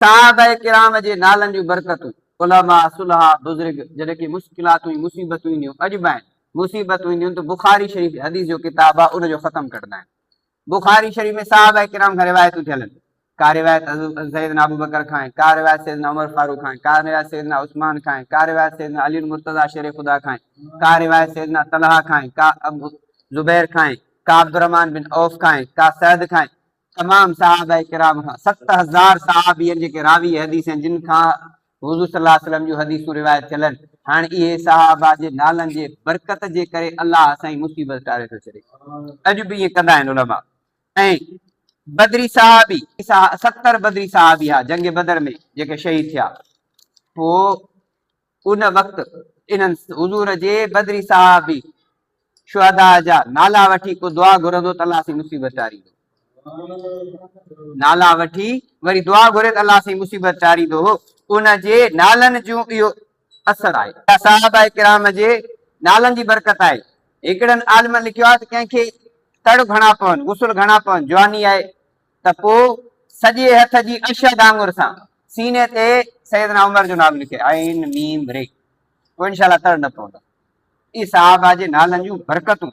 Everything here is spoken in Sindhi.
صحابه ڪرام جي نالن جون برڪتون، علماء، صلحاء، بزرگ جڏهن ڪي مشڪلاتون ۽ مصيبتون اينديون، اڄ به آهن، مصيبتون اينديون ته بخاري شريف حديث جو ڪتاب آهي ان جو ختم ڪڍندا آهن. بخاري شريف ۾ صحابه ڪرام کان روايتون ٿيل آهن. ڪا روايت سيدنا ابوبڪر کان آهي، ڪا روايت سيدنا عمر فاروق کان آهي، ڪا روايت سيدنا عثمان کان آهي، ڪا روايت سيدنا علي المرتضيٰ شير خدا کان آهي، ڪا روايت سيدنا طلحه کان آهي، ڪا ابو زبير کان آهي، ڪا عبدالرحمان بن عوف کان آهي، ڪا سعد کان آهي. تمام صحابه ڪرام کان 7000 صحابي آهن جيڪي راوي حديث آهن جن کان حضور صلي الله عليه وسلم جون حديثون روايت ٿيل آهن. هاڻ اهي صحابه جي نالن جي برڪت جي ڪري الله سائين مصيبت ٽاري ٿو ڇڏي. اڄ به ائين ڪندا آهن علماء. ۽ بدري صحابي 70 بدري صحابي ها جنگ بدر ۾ جيڪي شهيد ٿيا. پوء ان وقت انهن حضور جي بدري صحابي شهداء جا نالا وٺي ڪو دعا گهرندو ته الله سائين مصيبت ٽاريندو. نالا وٺي وري دعا گهري ته الله سائين مصيبت ٽاريندو هو. ان جي نالن جون اهو اثر آهي. صحابه ڪرام جي نالن جي برڪت آهي. هڪڙن عالمن لکيو آهي ته ڪنهن کي تڙ گهڻا پون، غسل گهڻا پون، جواني آهي ته پوء سڄي هٿ جي اشهد آڱر سان سيني تي سيدنا عمر جو نالو لکي عين ميم ري پوء انشاء الله تڙ نه پوندو. اهي صحابه جي نالن جون برڪتون.